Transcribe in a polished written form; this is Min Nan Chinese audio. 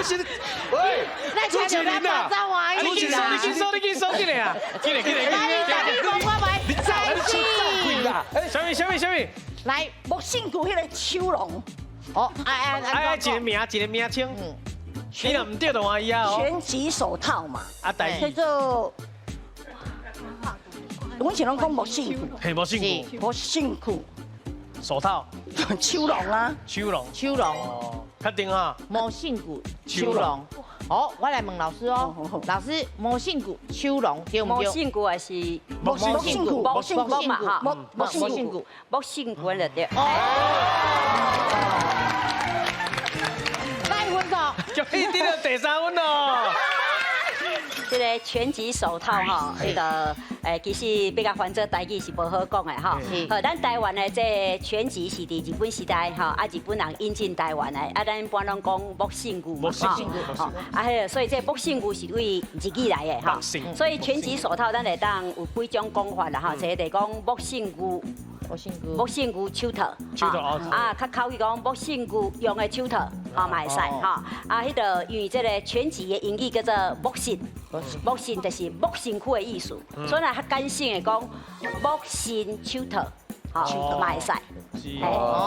是，喂，主持人啊，你緊說，你緊說，你緊說，緊來啊！緊來，緊來，來，你講我來，你走，你出走開啦！啥物？啥物？啥物？來，木身軀彼個手籠。哦，哎哎哎，一個名，一個名稱。你若毋對就換伊啊！拳擊手套嘛。啊，台叫做，阮是攏講木身軀。嘿，木身軀。木身軀。手套。手籠啊。手籠。手籠。哦，確定啊。無身軀手籠。好，我來問老師哦。老師，無身軀手籠對毋對？無身軀還是木身軀？木身軀嘛哈。木身軀，木身軀就對。哦。來分數。就一定到第三分咯。這个拳擊手套吼，彼个其實欲共翻做台語是無好講的吼。好，咱台灣的這個拳擊是佇日本時代吼，啊日本人引進台灣的，啊咱一般攏講木身具嘛吼。啊，彼个所以這個木身具是對日語來的吼。所以拳擊手套咱會當有幾種講法啦吼，一个就講木身具。木身具，木身具手套，手套啊，較口語講木身具用的手套，吼嘛會使吼。啊，彼个因為這个拳擊的英語叫做 boxing，boxing 就是木身軀的意思，所以若較簡省的講木身手套，吼嘛會使。